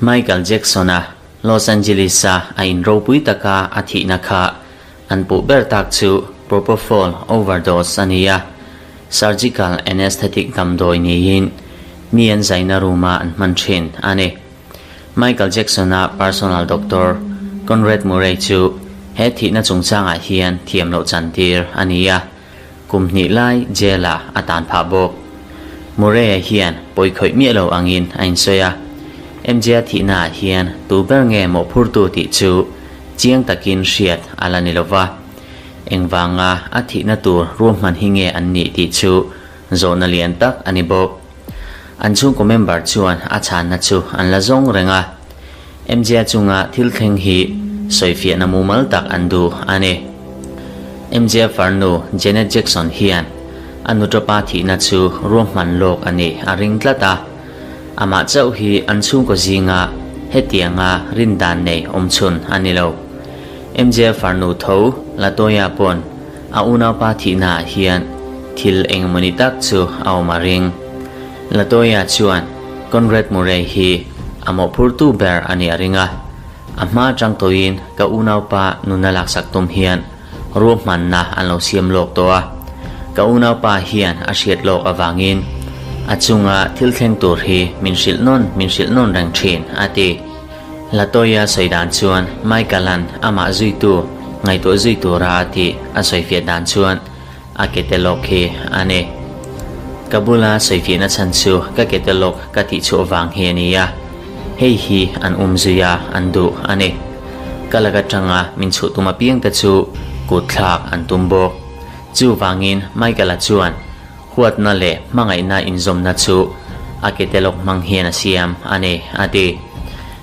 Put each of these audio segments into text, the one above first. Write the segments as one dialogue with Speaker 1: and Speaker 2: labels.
Speaker 1: Michael Jackson-a Los Angeles-a a in ropui taka a thihna kha an puh ber tak chu propofol overdose a ni a, surgical anesthetic damdawi niin mi an zaina room-a an hman thin a ni. Michael Jackson-a personal doctor Conrad Murray chu he thihna chungchangah hian thiam loh chantir a ni a, kum hnih lai jail-ah a tan phah bawk. Murray-a hian pawi khawih miah lo angin a insawi a, MJ-a thihnaah hian tu ber nge mawhphurtu tih chu chiang takin hriat a la ni lo va, engvanga a thihna tur ruahman hi nge an nih tih chu zawhna lian tak a ni bawk. An chhungkaw member chuan a chhanna chu an la zawng reng a, MJ-a chunga thil thleng hi sawifiahna mumal tak an duh a ni. MJ-a farnu Janet Jackson hian a nutapa thihna chu ruahman lawk a nih a ring tlat a, amah chauh hi an chhungkaw zinga hetianga rindan nei awmchhun a ni lo. MJ-a farnu tho Latoya pawn A unaupa thihnaah hian thil engmawni tak chu a awm a ring. Latoya chuan Conrad Murray hi a mawhphurtu ber a nih a ring a, a hma atang tawhin ka unaupa nuna laksak tum hian ruahmanna an lo siam lawk tawh a, ka unaupa hian a hriat lawk avangin a chunga thil thleng tur hi min hrilh nawn min hrilh nawn reng thin, a ti. Latoya sawi dan chuan Michael-a'n amah zuitu ngaihtuah zui tura a tih a sawifiah dan chuan a kete lawk hi a ni. Ka bula sawifiahna chhan chu ka kete lawk ka tih chhuah vang hi a ni a, hei hi an um zui a an duh a ni. Ka lak atanga min chhuh tum apiangte chu kut thlak an tum bawk. Chuvangin Michael-a chuan Huatna leh hmangaihna inzawmna chu a kete lawk hmang hian a siam a ni, a ti.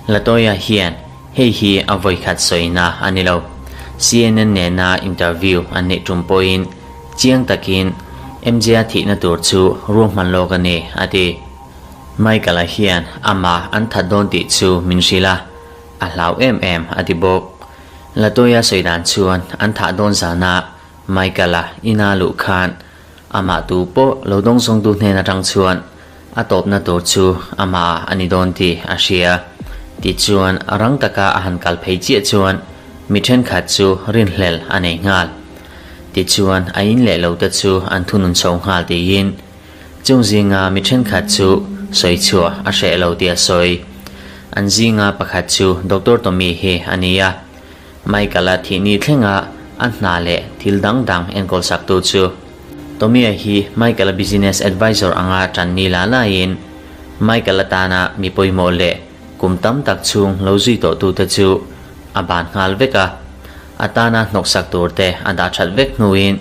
Speaker 1: Latoya hian hei hi a vawikhat sawina a ni lo. CNN nena interview an neih tum pawhin chiang takin MJ-a thihna tur chu ruahman lawk a ni, a ti. Michael-a hian amah an that dawn tih chu min hrilh a, a hlau em em, a ti bawk. Latoya sawi dan chuan an thah dawn zanah Michael-a ina luh khan Amah tu pawh lo dawngsawngtu hnen atang chuan a tawpna tur chu amah a ni dawn tih a hria. Tichuan, rang taka a han kal phei chiah chuan mi thenkhat chu rinhlel a nei nghal. Tichuan, a in leh lo te chu an thunun chho nghal tiin chung zinga mi thenkhat chu sawi chhuah a hreh lo tih a sawi. An zinga pakhat chu Doctor Tommy hi a ni a. Michael-a thihni thlenga a hna leh thil dang dang enkawl saktu chu Tommy-a hi Michael-a business advisor anga tan ni la laiin Michael-a tana mi pawimawh leh kum tam tak chhung lo zui tawhtute chu a ban nghal vek a, a tana hnawksak turte a dah that vek hnuin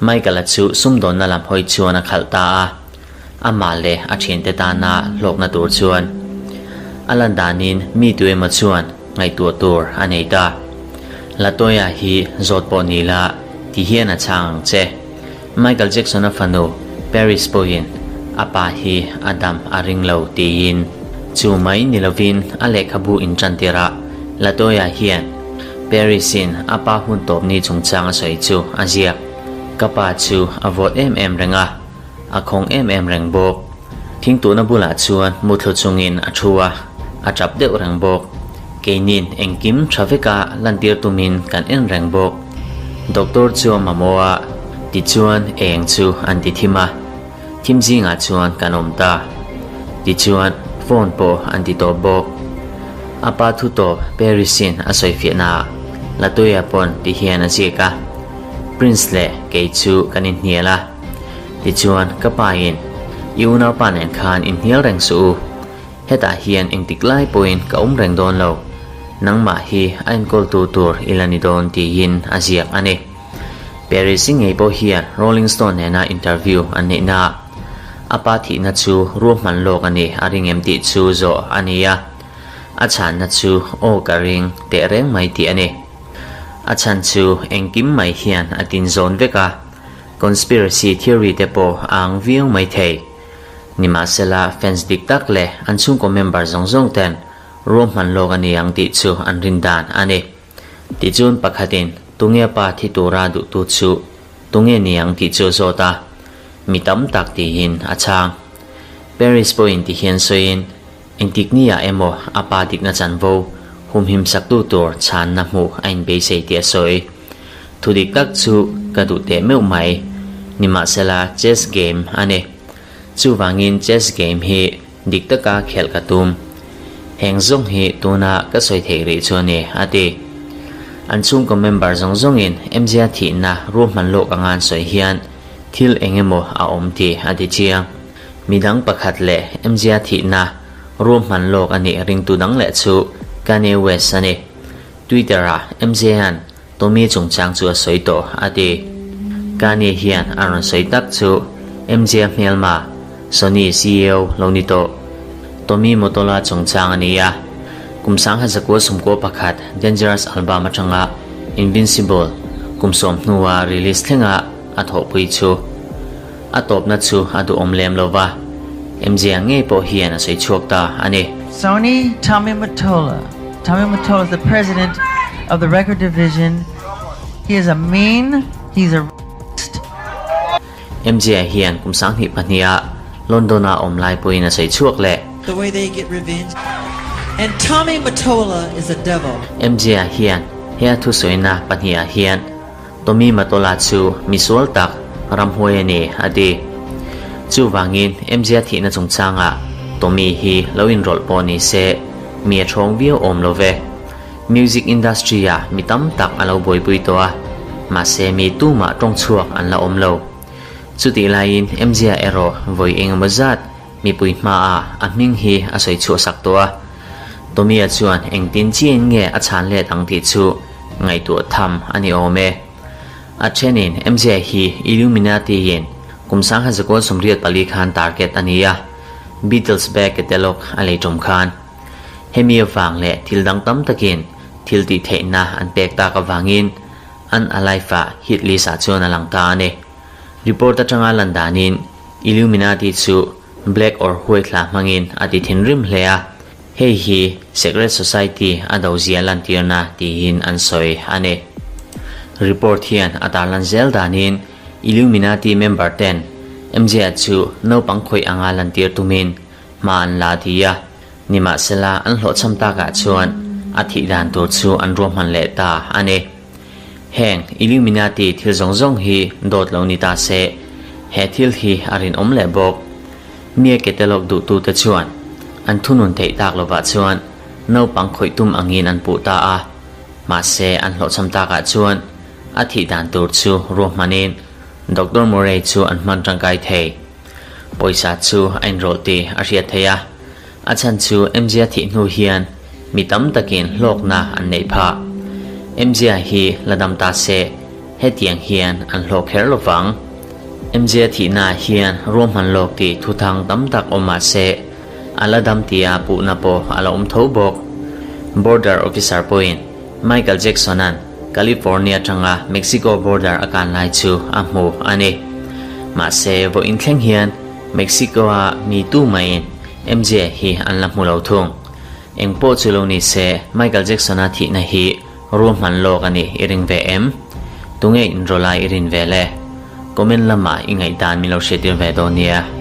Speaker 1: Michael-a chu sumdawnna lam hawi chuan a khalh ta a, amah leh a thiante tana hlawkna tur chuan a lan danin mi tu emaw chuan ngaihtuah tur a nei ta. Latoya hi zawt pawh ni la ti hian a chhang ang che. Michael Jackson-a fanu Paris pawhin a pa hi a dam a ring lo tiin. Chu mai ni lovin a lehkhabu intantirah Latoya hian Paris-in a pa hun tawp ni chungchang a sawi chu a ziak. Ka pa chu a vawt em em reng a. A khawng em em reng bawk. Thingtuhna bulah chuan muthlu chungin a thu a, a tap deuh reng bawk. Keinin engkim tha veka lantir tumin kan en reng bawk. Doctor chu a mamawh a, tichuan eng chu an ti thim a. Thim zingah chuan kan awm ta. Tichuan phone pawh an ti tawp bawk. A pa thu tawp Paris-in a sawifiahnaah Latoya pawn ti hian a ziak a, Prince leh kei chu kan inhnial a. Tichuan, ka pain, I unaupa nen khan inhnial reng suh u. Hetah hian engtik lai pawhin ka awm reng dawn lo. Nangmah hi a enkawltu tur i la ni dawn tiin a ziak a ni. Paris-i ngei pawh hian Rolling Stone nena interview an neihnaah a pa thihna chu ruahman lawk a ni a ring em tih chu zawh a ni a. A chhanna chu aw ka ring tehreng mai tih a ni. A chhan chu engkim mai hian a tinzawn vek a. Conspiracy theory te pawh a ang viau mai thei. Nimahsela, fans dik tak leh an chhungkaw member zawng zawng ten ruahman lawk a ni ang tih chu an rin dan a ni. Tichuan pakhatin tunge pa thi tura duhtu chu tunge ni ang tih chu a zawt a, mi tam tak tiin a chhang. Paris pawhin ti hian sawiin, Engtik ni-ah emaw a pa dikna chanvo humhim saktu tur chhanna hmuh a inbeisei tih a sawi. Thu dik tak chu ka duh teh meuh mai. Nimahsela chess game a ni. Chuvangin chess game hi dik taka khelh ka tum. Heng zawng hi tuna ka sawi theih rih chu a ni, a ti. An chhungkaw member zawng zawngin MJ-a thihna ruahman lawk anga an sawi hian thil eng emaw a awm tih a ti chiang. Midang pakhat leh MJ-a thihna ruahman lawk a nih ringtu dang leh chu Kanye West a ni. Twitter-ah MJ-a'n Tommy chungchang chu a sawi tawh, a ti. Kanye hian a rawn sawi tak chu MJ-a hmelma, Sony ceo lo ni tawh. Tommy Mottola chungchang a ni a. Kum 1991 Dangerous album atanga Invincible kum sawm hnua release thlenga a thawhpui chu a tawpna chu a duhawm lem lo va, MJ-a ngei pawh hian a sawi chhuak ta a ni.
Speaker 2: Sony Tommy Mottola Tommy Mottola is the president of the record division He is a mean, he's a racist.
Speaker 1: MJ-a hian kum 2002 ah London-a awm lai pawhin a sawi chhuak leh.
Speaker 2: The way they get revenge And Tommy Mottola is a devil.
Speaker 1: MJ-a hian he a thusawina pahnihah hian Tommy Mottola chu misual tak ramhuai a ni, a ti. Chuvangin MJ-a thihna chungchangah Tommy hi lo inrawlh pawh ni se, mi a ṭhawng viau awm lo ve. Music industry-ah mi tam tak a lo buaipui tawh a, mahse mi tumah ṭawng chhuak an la awm lo. Chutih laiin MJ-a erawh vawi engemaw zat mipui hmaah a hming hi a sawi chhuah sak tawh a. Tommy-a chuan engtin chiain nge a chhan let ang tih chu ngaihtuah tham a ni awm e. A thenin MJ hi Illuminati-in kum 1984 khan target a ni a, Beatles back catalog a lei tum khan. Hemi avang leh thil dang tam takin thil tih theihna an pek tak avangin an Alive-ah hit list-ah chuan a lang ta a ni. Report atanga lan danin Illuminati chu Black or White hla hmangin a ti thinrim hle a, hei hi Secret Society a do zia lantirna tiin an sawi a ni. Report hian a tarlan zel danin Illuminati member ten MJ-a chu naupang khawih anga lantir tumin hma an la ti a, nimahsela an hlawhchham takah chuan a thih dan tur chu an ruahman leh ta a ni. Heng Illuminati thil zawng zawng hi dawt lo ni ta se, he thil hi a rinawm leh bawk. Mia catalog duhtute chuan an thunun theih tak lovah chuan naupang khawih tum angin an puh ta a, mahse an hlawhchham takah chuan a thih dan tur chu ruahmanin Doctor Murray chu an hman tangkai thei. Pawisa chu a inrawlh tih a hriat theih a, a chhan chu MJ-a thih hnu hian mi tam takin hlawkna an neih phah. MJ-a hi la dam ta se, hetiang hian an hlawh kher lo vang. MJ-a thihnaah hian ruahman lawk tih thuthang tam tak awm mah se, a la dam tia puhna pawh a la awm tho bawk. Border officer pawhin Michael Jackson-a'n California atanga Mexico border a kan lai chu a hmu a ni. Mahse, vawiin thleng hian Mexico-a mi tu maiin MJ hi an la hmu lo thung. Eng pawh chu lo ni se, Michael Jackson-a thihna hi ruahman lawk a nih i ring ve em? Tunge inrawlai i rin ve le? Comment lamah i ngaihdan min lo hriattir ve dawn nia.